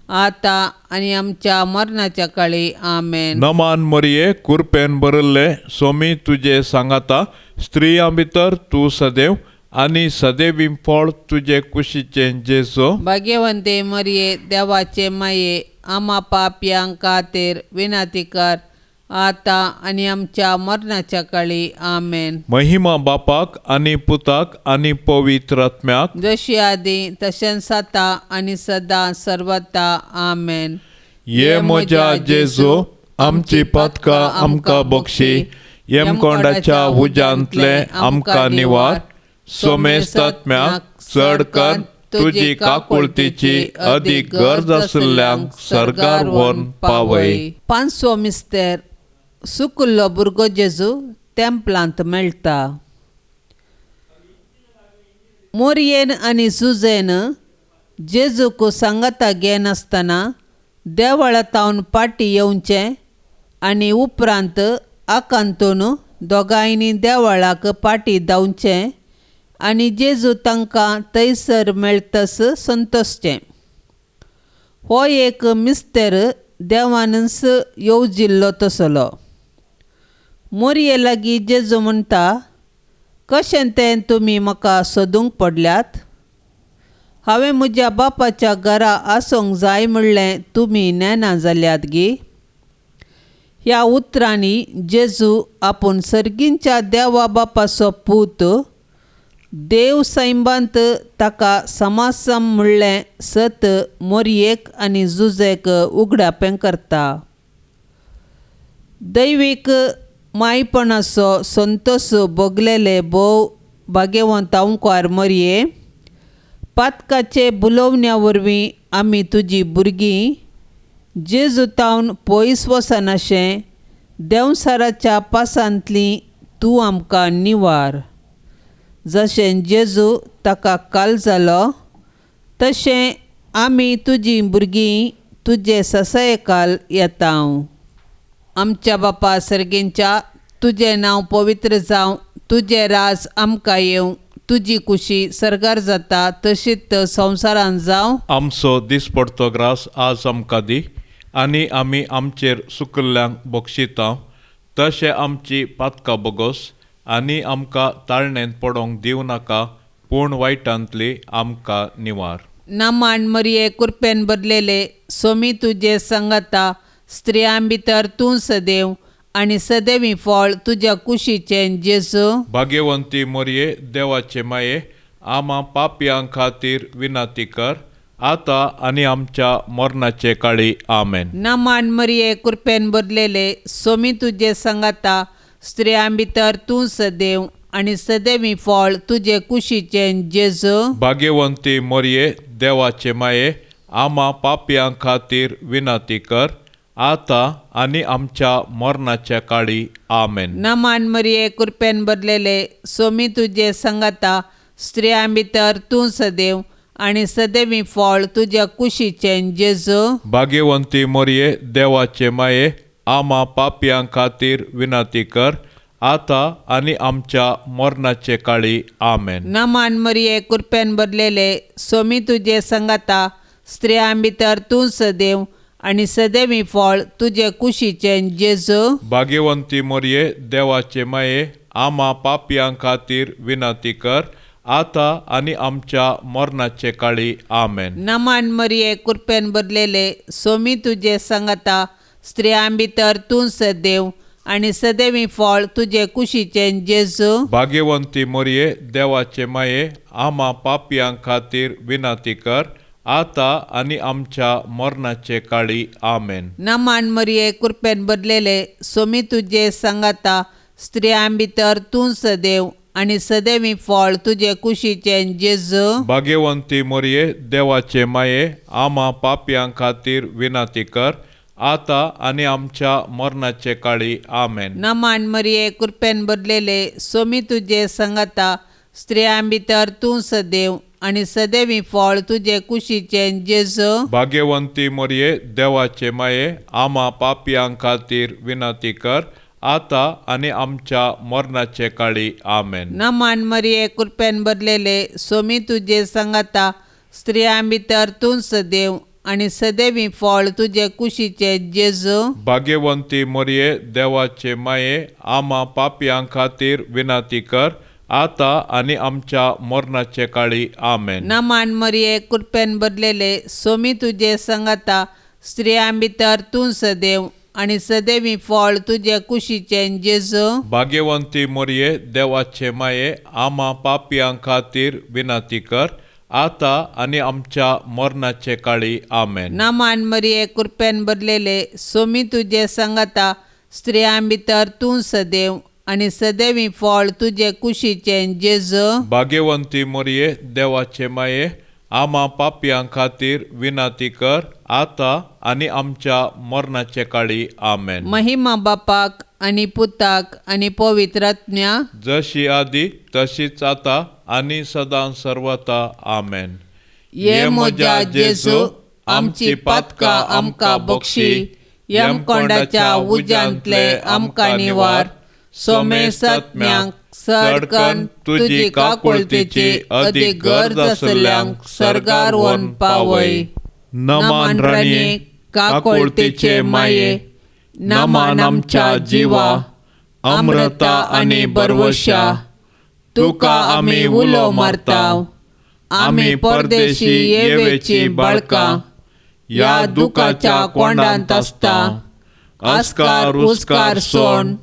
आतां आनी आमच्या मरणाच्या काळी. आमेन. नमान मरिये, कृपेन भरिल्ले, स्वामी तुजे सांगाता, स्त्रियां भितर तूं सदैव आनी सदैवी फळ तुजे कुशीचें जेजो. भाग्यवंते मरिये, देवाचे माये, आमा पापयां खातीर विनंती कर आतां आनी आमच्या मरणाच्या काळी. आमेन. महिमा बापाक आनी पुताक आनी पवित्र आत्म्याक, जशी आदी तशेंच आतां आनी सदां सर्वता. आमेन. ये म्हज्या जेजू, आमची पातकां आमकां बक्षी, यमकोंडाच्या उज्यांतले आमकां निवार, सोमेस्तात्म्याक चड कर तुजी काकुळतीची अदीक गरज आशिल्ल्यांक सर्गार व्हरून पावय. पांचवो मिस्तेर, सुकुल्लो भुरगो जेजू तेंपलांत मेळटा. मोरयेन आनी जुजेन जेजूक सांगाता घेनासतना देवळा तावन पाटी येवचें आनी उपरांत आकांतून दोगांयनी देवळाक पाटी धांवचें आनी जेजू तांकां थंयसर मेळतस संतोशचें. हो एक मिस्तेर देवानच येवजिल्लो तसलो. मोरये लागीं जेजू म्हणटा, कशें तें तुमी म्हाका सोदूंक पडल्यात? हांवें म्हज्या बापाच्या घरा आसूंक जाय म्हणलें तुमी नेना जाल्यात गी? ह्या उतरांनी जेजू आपूण सर्गींच्या देवा बापाचो पूत, देव सैंबांत ताका समासम म्हणलें सत मोरयेक आनी जुजेक उगडापें करता. दैवीक मायपणाचो संतोस भोगलेले भोव भाग्यवंत अंकार मोरये, पातकाचे बुलोवण्या वरवीं आमी तुजी भुरगीं जेजू तावन पयस वचनाशें देंवसाराच्या पासांतली तूं आमकां निवार. जशें जेजू ताका काल जालो तशें आमी तुजी भुरगीं तुजे ससायकाल येता. आमच्या बापा सर्गींच्या, तुजें नांव पवित्र जावं, तुजें राज आमकां येवं, तुजी कुशी सर्गार जाता तशीच संवसारांत जावं. आमचो दिसपडतो ग्रास आज आमकां दी आनी आमी आमचेर सुकिल्ल्यांक बक्षिता तशें आमची पातकां बोगस आनी आमकां ताळणेंत पडोंक दिवं नाका, पूण वायटांतली आमकां निवार. नामान मरिये, कुरपेन बदलेले, सोमी तुजे संगता, स्त्रियां भितर तूं सदैव आनी सदैवी फळ तुज्या कुशीचें जेजू. भाग्यवंती मरिये, देवाचे माये, आमा पापयां खातीर विनंती कर आतां आनी आमच्या मरणाचे काळी. आमेन. नमान मरिये, कृपेन भरलेले, सोमी तुजे संगाता, स्त्रियां भितर तूं सदैव आनी सदैवी फळ तुजे कुशीचें जेजू. भाग्यवंती मोरये, देवाचे माये, आमा पापयां खातीर विनंती कर, आतां आनी आमच्या मरणाच्या काळी. आमेन. नमान मरिये, कृपेन भरलेले, सोमी तुजे संगाता, स्त्रियां भितर तूं सदैव आनी सदैवी फळ तुज्या कुशीचें जेजू. भाग्यवंती मोरये, देवाचे माये, आमा पापयां खातीर विनंती कर, आतां आनी आमच्या मरणाचे काळी. आमेन. नमान मरिये, कृपेन भरलेले, सोमी तुजे संगाता, स्त्रियां भितर तूं सदैव आनी सदैवी फळ तुजे कुशीचें जेजू. भाग्यवंती मोरये, देवाचे माये, आमा पापयां खातीर विनंती कर, आतां आनी आमच्या मरणाचे काळी. आमेन. नमान मरिये, कृपेन भरलेले, सोमी तुजे संगाता, स्त्रियां भितर तूं सदैव आनी सदैवी फळ तुजे कुशीचें जेजू. भाग्यवंती मोरये, देवाचे माये, आमा पापयां खातीर विनंती कर, आतां आनी आमच्या मरणाचे काळी. आमेन. नमान मरिये, कृपेन भरलेले, सोमी तुजे संगाता, स्त्रियां भितर तूं सदैव आनी सदैवी फळ तुजे कुशीचें जेजू. भाग्यवंती मोरये, देवाचे माये, आमा पापयां खातीर विनंती कर, आतां आनी आमच्या मरणाचे काळी. आमेन. नमान मरिये, कृपेन भरलेले, सोमी तुजे संगाता, स्त्रियां भितर तूं सदैव आनी सदैवी फळ तुजे कुशीचें जेजू. भाग्यवंती मोरये, देवाचे माये, आमा पापयां खातीर विनंती कर, आतां आनी आमच्या मरणाचे काळी. आमेन. नमान मरिये, कृपेन भरलेले, सोमी तुजे संगाता, स्त्रियां भितर तूं सदैव आनी सदैवी फळ तुजे कुशीचें जेजू. भाग्यवंती मोरये, देवाचे माये, आमा पापयां खातीर विनंती कर, आतां आनी आमच्या मरणाचे काळी. आमेन. नमान मरिये, कृपेन भरलेले, सोमी तुजे संगाता, स्त्रियां भितर तूं सदैव आनी सदैवी फळ तुजे कुशीचें जेजू. भाग्यवंती मोरये, देवाचे माये, आमा पापयां खातीर विनंती कर, आतां आनी आमच्या मरणाचे काळी. आमेन. नमान मरिये, कृपेन भरलेले, सोमी तुजे संगाता, स्त्रियां भितर तूं सदैव आनी सदैवी फळ तुजे कुशीचें जेजू. भाग्यवंती मोरये, देवाचे माये, आमा पापयां खातीर विनंती कर, आतां आनी आमच्या मरणाचे काळी. आमेन. महिमा बापाक आनी पुताक आनी पवित्र आत्म्या. जशी आदी तशीच आतां आनी सदां सर्वता. आमेन. ये म्हज्या जेजू, आमची पातकां आमकां बक्षी, यमकोंडाच्या उज्यांतले आमकां निवार, सोमेसत्म्यांक सडकन तुजी काकुळतीची अदीक गरज आसल्ल्यांक सर्गार व्हरून पावय. नमान राणये, काकुळतीचे माये, नमान आमच्या जिवा, अमृता आनी बरवशा, तुका आमी उलो मारता. आमी परदेशी येवेची बाळकां ह्या दुखाच्या कोंडांत आसता. आस्कार उस्कार सोण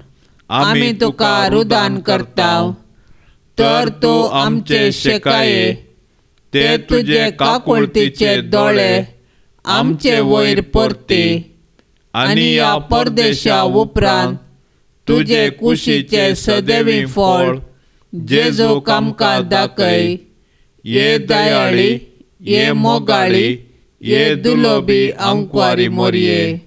आमी तुका रुदान करता, तर तूं आमचे शेकाये, ते तुजे काकुळतीचे दोळे आमचे वयर परती आनी ह्या परदेशा उपरांत तुजे कुशीचे सदैवी फळ जेजू आमकां दाखय. ये दयाळी, ये मोगाळी, ये दुलोबी आंकवारी मोरये.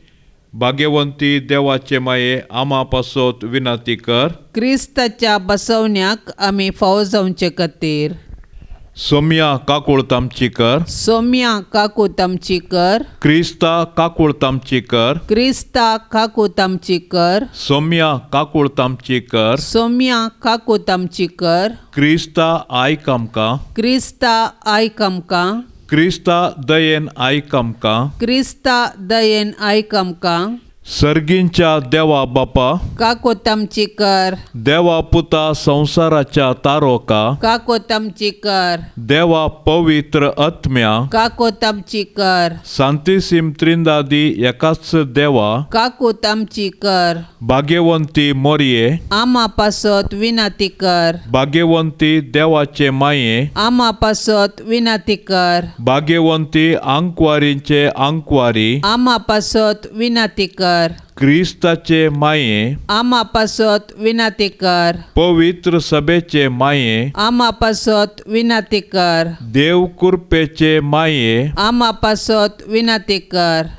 भाग्यवंती देवाचे माये, आमा पासत विनंती कर. क्रिस्ताच्या बसवण्याक आमी फावो जावचे खातीर. सोम्या काकुळत आमची कर. सोम्या काकूत आमची कर. क्रिस्ता काकुळत आमची कर. क्रिस्ता काकूत आमची कर. सोम्या काकुळत आमची कर. सोम्या काकूत आमची कर. क्रिस्ता आयक आमकां. क्रिस्ता आयक आमकां. क्रिस्ता दयेन आयक आमकां. क्रिस्ता दयेन आयक आमकां. सर्गींच्या देवा बापा, काकोत आमची कर। देवा पुता संवसाराच्या तारोका, काकोत आमची कर। देवा पवित्र आत्म्या, काकोत आमची कर। सांतिसीम त्रिंदादी एकाच देवा, काकोत आमची कर। भाग्यवंती मोरये, आमा पासत विनाती कर। भाग्यवंती देवाचे माये, आमा पासत विनाती कर। भाग्यवंती आंकवारीचे आंकवारी, आमा पासत विनाती कर। क्रिस्ताचे माये, आमा पासत विनाती कर। पवित्र सभेचे माये, आमा पासत विनाती कर। देव कृपेचे माये, आमा पासत विनाती कर।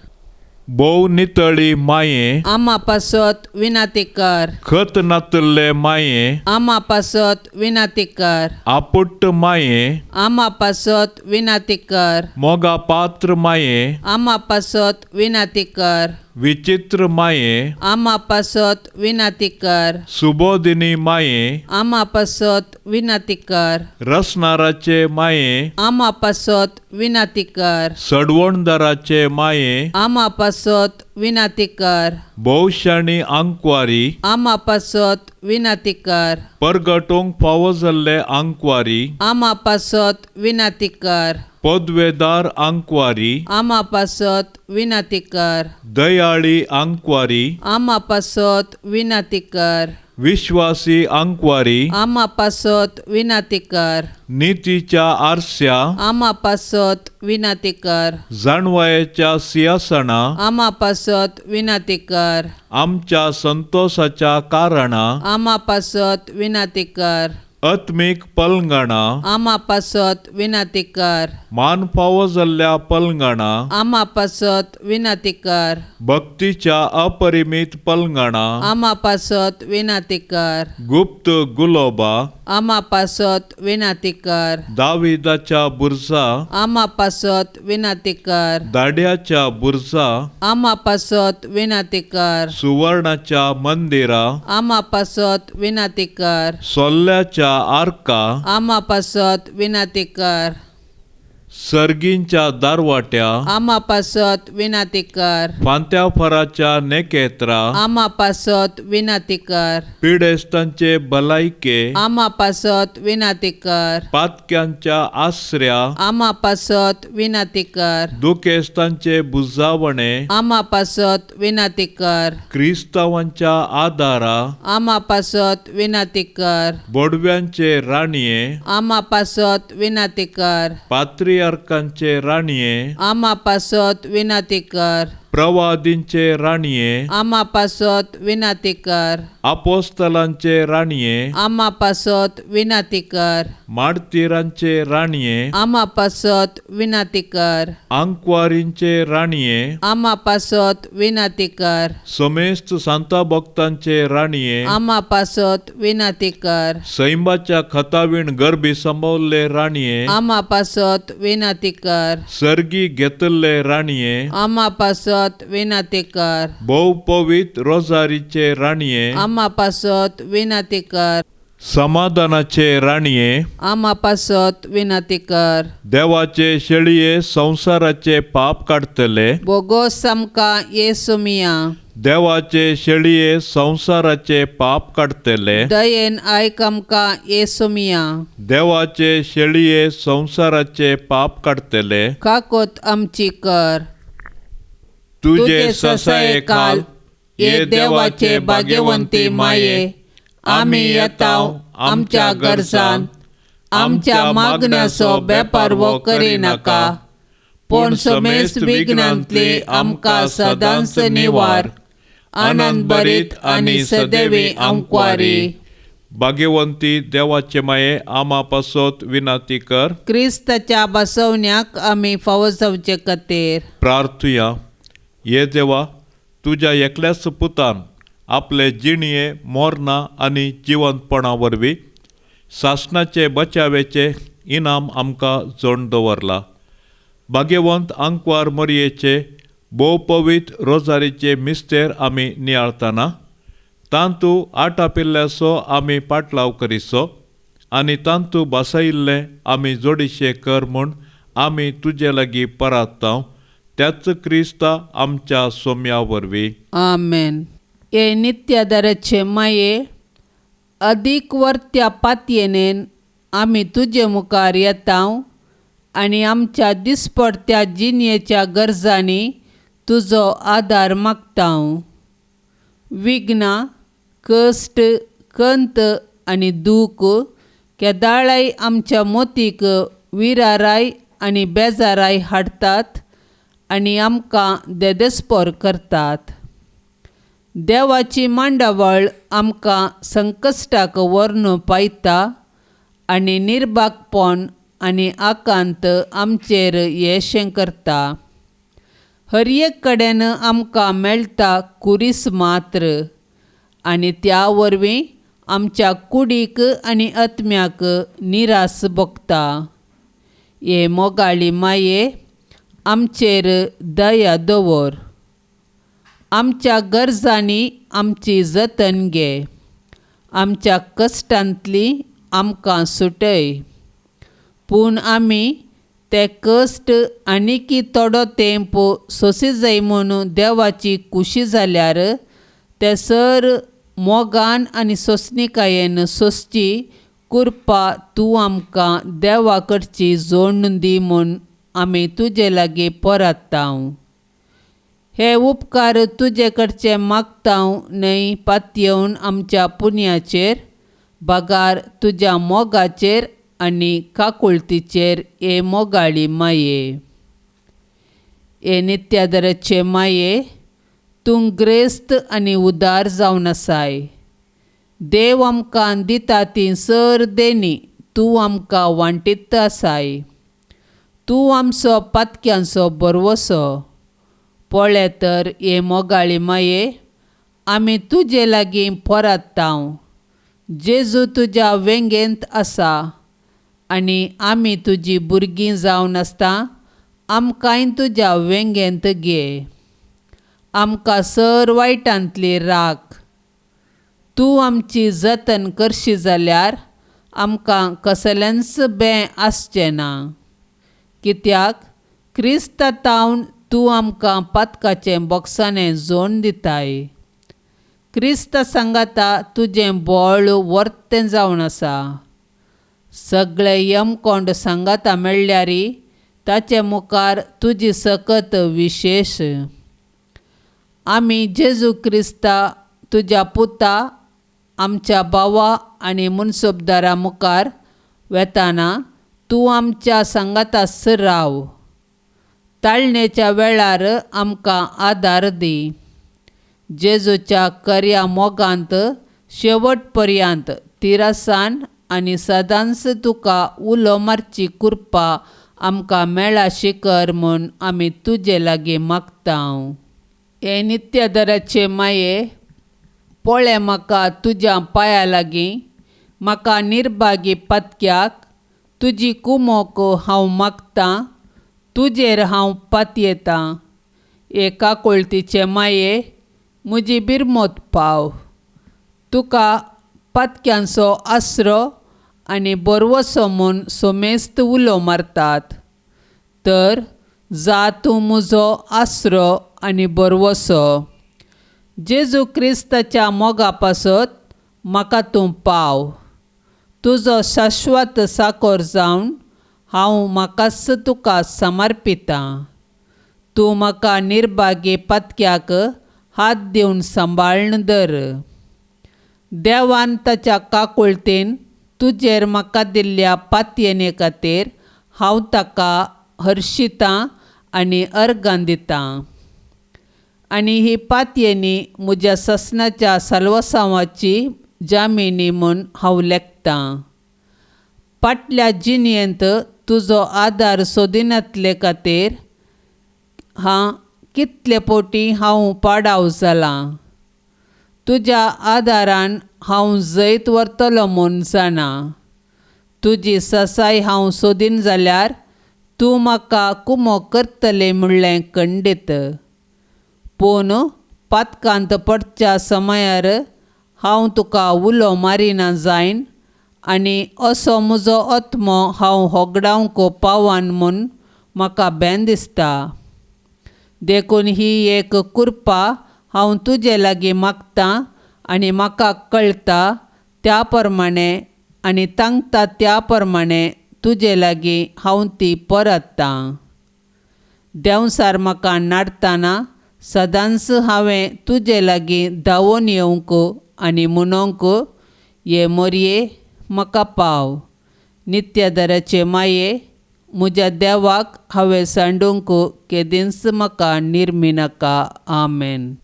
भोव नितळी माये, आमा पासत विनाती कर। खत नातल्ले माये, आमा पासत विनाती कर। आपुट्ट माये, आमा पासत विनाती कर। मोगा पात्र माये, आमा पासत विनाती कर। विचित्र माये, आमा पासत विनाती कर। सुबोधिनी माये, आमा पासत विनाती कर। रसनाराचे माये, आमा पासत विनाती कर। सडवणदाराचे माये, आमा पासत विनाती कर। भोवशाणी आंकवारी, आमा पासत विनाती कर। परगटूंक फावो जाल्ले आंकवारी, आमा पासत विनाती कर। पदवेदार आंकवारी, आमा पासत विनाती कर। दयाळी आंकवारी, आमा पासत विनाती कर। विश्वासी आंकवारी, आमा पासत विनाती कर। नितीच्या आरस्या, आमा पासत विनाती कर। जाणवायेच्या सिंहासना, आमा पासत विनाती कर। आमच्या संतोषाच्या कारणा, आमा पासत विनाती कर। आत्मीक पलंगणा, आमा पासत विनाती कर। मान फावो जाल्ल्या पलंगणा, आमा पासत विनाती कर। भक्तीच्या अपरिमीत पलंगणा, आमा पासत विनाती कर। गुप्त गुलोबा, आमा पासत विनाती कर। दाविदाच्या बुरजा, आमा पासत विनाती कर। दाड्याच्या बुरजा, आमा पासत विनाती कर। सुवर्णाच्या मंदिरा, आमा पासत विनाती कर। सोल्ल्याच्या आर्का, आमा पासत विनाती कर। सर्गींच्या दारवाट्या, आमा पासत विनाती कर। फांत्या फराच्या नेकेत्रा, आमा पासत विनाती कर। पिडेस्तांचे भलायके, आमा पासत विनाती कर। पातक्यांच्या आसऱ्या, आमा पासत विनाती कर। दुखेस्तांचे बुजावणे, आमा पासत विनाती कर। क्रिस्तावांच्या आदारा, आमा पासत विनाती कर। बोडव्यांचे राणये, आमा पासत विनाती कर। पात्रियार्कांचे राणये, आमा पासत विनाती कर। प्रवादींचे राणये, आमा पासत विनाती कर। आपोस्तलांचे राणये, आमा पासत विनाती कर। मार्तीरांचे राणये, आमा पासत विनाती कर। आंकवारींचे राणये, आमा पासत विनाती कर। समेस्त सांता भक्तांचे राणये, आमा पासत विनाती कर। सैंबाच्या खतावीण गर्भी संभवल्ले राणये, आमा पासत विनाती कर। सर्गी घेतल्ले राणये, आमा पासत विनाती कर। भोव पवित्र रोजारीचे राणये, आमा पासत विनाती कर। समाधानाचे राणये, आमा पासत विनाती कर। देवाचे शेळये संवसाराचे पाप काडटले, बोगोस आमकां येसू मिया। देवाचे शेळये संवसाराचे पाप काडटले, दयेन आयक आमकां येसू मिया। देवाचे शेळये संवसाराचे पाप काडटले, काकोत आमची कर। तुझे ससाये खाल ये देवाचे भाग्यवंती माये, आमी येताव आमच्या गरजान, आमच्या मागण्याचो बेपारवो करिनाका, पूण समेस्त विघ्नांतली आमकां सदांच निवार। आनंद भरीत आनी सदैवी आंकवारी। भाग्यवंती देवाचे माये, आमा पासत विनाती कर। क्रिस्ताच्या बसवण्याक आमी फावो जावचे खातीर प्रार्थुया। ये देवा, तुज्या एकल्याच पुतान आपले जिणये मोरना आनी जिवंतपणा वरवीं सासणाचे बचावेचे इनाम आमकां जोड दवरला। भाग्यवंत आंकवार मोरयेचे भोव पवित्र रोजारीचे मिस्तेर आमी नियाळतना तांतू आटापिल्ल्याचो आमी पाटलाव करिसो आनी तांतू बसयिल्लें आमी जोडीशे कर म्हूण आमी तुजे लागीं परात्तांव। त्याच क्रिस्ता आमच्या सोम्या वरवीं. आमेन. हे नित्यादाराचे माये, अदीक वर्त्या पातयेनेन आमी तुजे मुखार येता आनी आमच्या दिसपडत्या जिणेच्या गरजांनी तुजो आदार मागता. विघ्नां, कश्ट, कंत आनी दूख केदाळाय आमच्या मोतीक विराराय आनी बेजाराय हाडटात आनी आमकां देदेस्पोर करतात. देवाची मांडावळ आमकां संकश्टाक व्हरून पायता आनी निर्भागपण आनी आकांत आमचेर येशें करता. हर एक कडेन आमकां मेळटा कुरीस मात्र आनी त्या वरवीं आमच्या कुडीक आनी आत्म्याक निरास भोगता. हे मोगाळी माये, आमचेर दया दवर. आमच्या गरजांनी आमची जतन घे. आमच्या कश्टांतली आमकां सुटय. पूण आमी ते कश्ट आनीकी थोडो तेंप सोंसी जाय म्हूण देवाची खुशी जाल्यार ते सर मोगान आनी सोंसणिकायेन सोंसची कृपा तूं आमकां देवा कडची जोडून दी म्हूण आमी तुजे लागीं परत्ता. हे उपकार तुजे कडचे मागता न्हय पातयेवन आमच्या पुण्याचेर, बगार तुज्या मोगाचेर आनी काकुळतीचेर. हे मोगाळी माये, हे नित्यादराचे माये, तूं ग्रेस्त आनी उदार जावन आसाय. देव आमकां दिता ती सर देणी तूं आमकां वांटीत आसाय. तूं आमचो पातक्यांचो बरवसो. पळय तर हे मोगाळी माये, आमी तुजे लागीं परत्ता. जेजू तुज्या वेंगेंत आसा आनी आमी तुजी भुरगीं जावन आसता. आमकांय तुज्या वेंगेंत घे. आमकां सर वायटांतली राख. तूं आमची जतन करशी जाल्यार आमकां कसलेंच बें आसचें ना. कित्याक क्रिस्ता तावन तूं आमकां पातकाचें बोक्साणें जोडून दिताय. क्रिस्ता सांगाता तुजें बळ वर्तें जावन आसा. सगळे यमकोंड सांगाता मेळ्ळ्यार ताचे मुखार तुजी सकत विशेश. आमी जेजू क्रिस्ता तुज्या पुता, आमच्या भावा आनी मुनसोबदारा मुखार वेताना तूं आमच्या सांगाता राव. ताळणेच्या वेळार आमकां आदार दी. जेजूच्या कर्या मोगांत शेवट पर्यंत तिरसान आनी सदांच तुका उलो मारची कृपा आमकां मेळाशी कर म्हूण आमी तुजे लागीं मागता. हे नित्यादराचे माये, पळय म्हाका तुज्या पांया लागीं, म्हाका निर्भागी पातक्याक तुजी कुमोक हांव मागतां. तुजेर हांव पातयेतां. हे काकुळतीचे माये, म्हजी बिरमोत पाव. तुका पातक्यांचो आसरो आनी बरवसो म्हूण सोमेस्त उलो मारतात. तर जा तूं म्हजो आसरो आनी बरवसो. जेजू क्रिस्ताच्या मोगा पासत म्हाका तूं पाव. तुजो शाश्वत साकोर जावन हांव म्हाकाच तुका समर्पितां. तूं म्हाका निर्भागी पातक्याक हात दिवन सांबाळून धर. देवान ताच्या काकुळतेन तुजेर म्हाका दिल्ल्या पातयेने खातीर हांव ताका हर्शितां आनी अर्गां दितां. आनी ही पातयेनी म्हज्या ससनाच्या साल्वसांवाची जामिनी म्हूण हांव लेखतां. फाटल्या जिणेंत तुजो आदार सोदिनातले खातीर हां कितले पोटी हांव पाडाव जालां. तुज्या आदारान हांव जैत व्हरतलो म्हूण जाणा. तुजी ससाय हांव सोदीन जाल्यार तूं म्हाका कुमो करतलें म्हणलें खंडीत. पूण पातकांत पडच्या समयार हांव तुका उलो मारिना जायन आनी असो म्हजो आत्मो हांव होगडावंक पावन म्हूण म्हाका बेन दिसता. देखून ही एक कृपा हांव तुजे लागीं मागतां आनी म्हाका कळटा त्या प्रमाणे आनी तांकता त्या प्रमाणे तुजे लागीं हांव ती परत्तां. देंवसार म्हाका नाडतना सदांच हांवें तुजे लागीं धांवून येवंक आनी म्हणोंक ये मोरये म्हाका पाव. नित्यदराचे माये म्हज्या देवाक हांवें सांडूंक केदींच म्हाका निर्मिनाका. आमेन.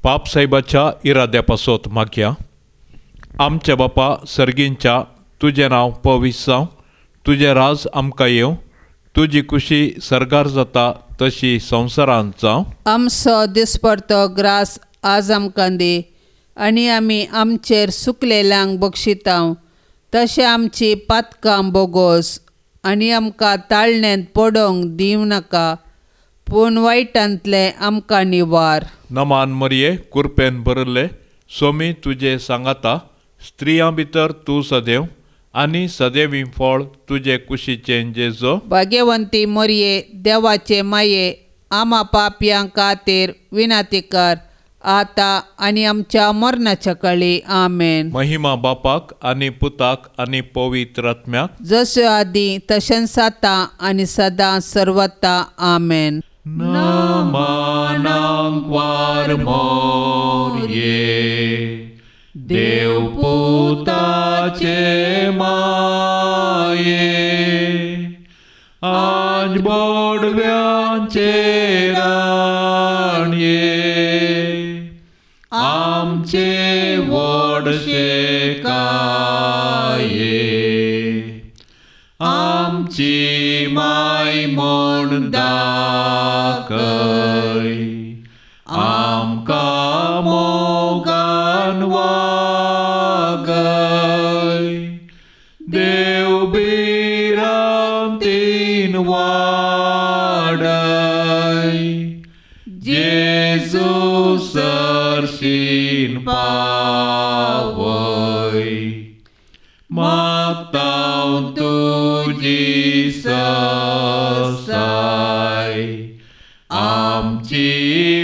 पाप साहेबाच्या इराद्या पासत मागया. आमच्या बापा सर्गींच्या तुजें नांव पवित्र जावं, तुजें राज आमकां येवं, तुजी खुशी सर्गार जाता तशी संवसारांत जावं. आमचो दिसपडतो ग्रास आज आमकां दी आनी आमी आमचेर सुकलेल्यांक बक्षितांव तशें आमची पातकां बोगोस आनी आमकां ताळण्यांत पडोवंक दिवं नाका पूण वायटांतलें आमकां निवार. नमान मरये कुरपेन भरिल्ले सोमी तुजे सांगाता, स्त्रियां भितर तूं सदैव आनी सदैवी फळ तुजे कुशीचें जेजो. भाग्यवंती मरये देवाचे माये आमा पापयां खातीर विनंती कर आतां आनी आमच्या मरणाच्या काळी. आमेन. महिमा बापाक आनी पुताक आनी पवित्र आत्म्याक, जशें आदीं तशेंच आतां आनी सदां सर्वता. आमेन. नमनांक वार मोरये देवपुताचे माये, आज बोडव्यांचे राणये, आमचे व्हडशे काये, आमची माय म्हूण दाखय, आमकां मोगान वागय, देव भिरांतीन वाडय, जेजू सरशीन पावय, मागतां तुजी ससाय, आमची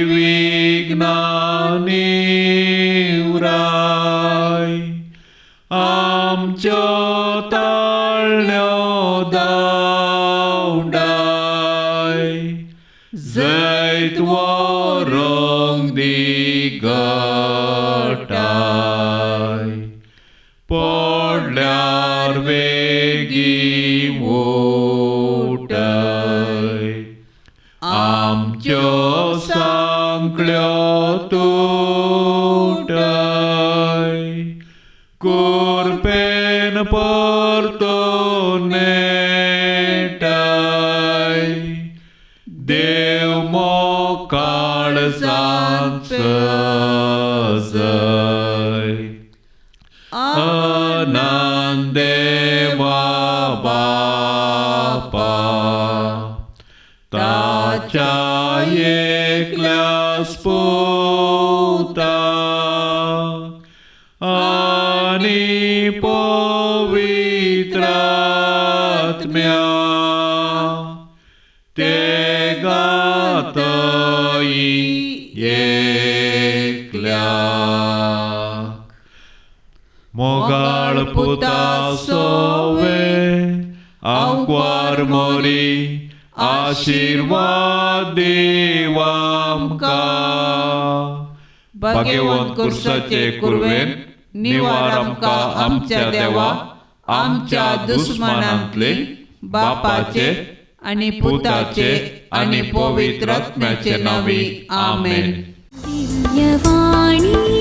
विघ्नां निवराय, आमच्यो ताळण्यो धांवडाय, जैत व्हरूंक दी गटाय, पडल्यार वेगीं उठय, आमच्यो सांकळ्यो तुटय, कुरपेन परतून नेटाय, देव मोकाळ सांत सजय, अनंत देवा बापा, ताच्या एकल्याच पुता आनी पवित्र आत्म्या, ते गातय एकल्याक. मोगाळ पुता सोवे आंकवार मोरी, आशिर्वाद देव आमकां. भाग्यवंत कुर्साचे कुरवेन निवार आमकां आमच्या देवा, आमच्या दुस्मानांतले बापाचे आनी पुताचे आनी पवित्र आत्म्याचे नांवी. आमेन. दिव्यवाणी.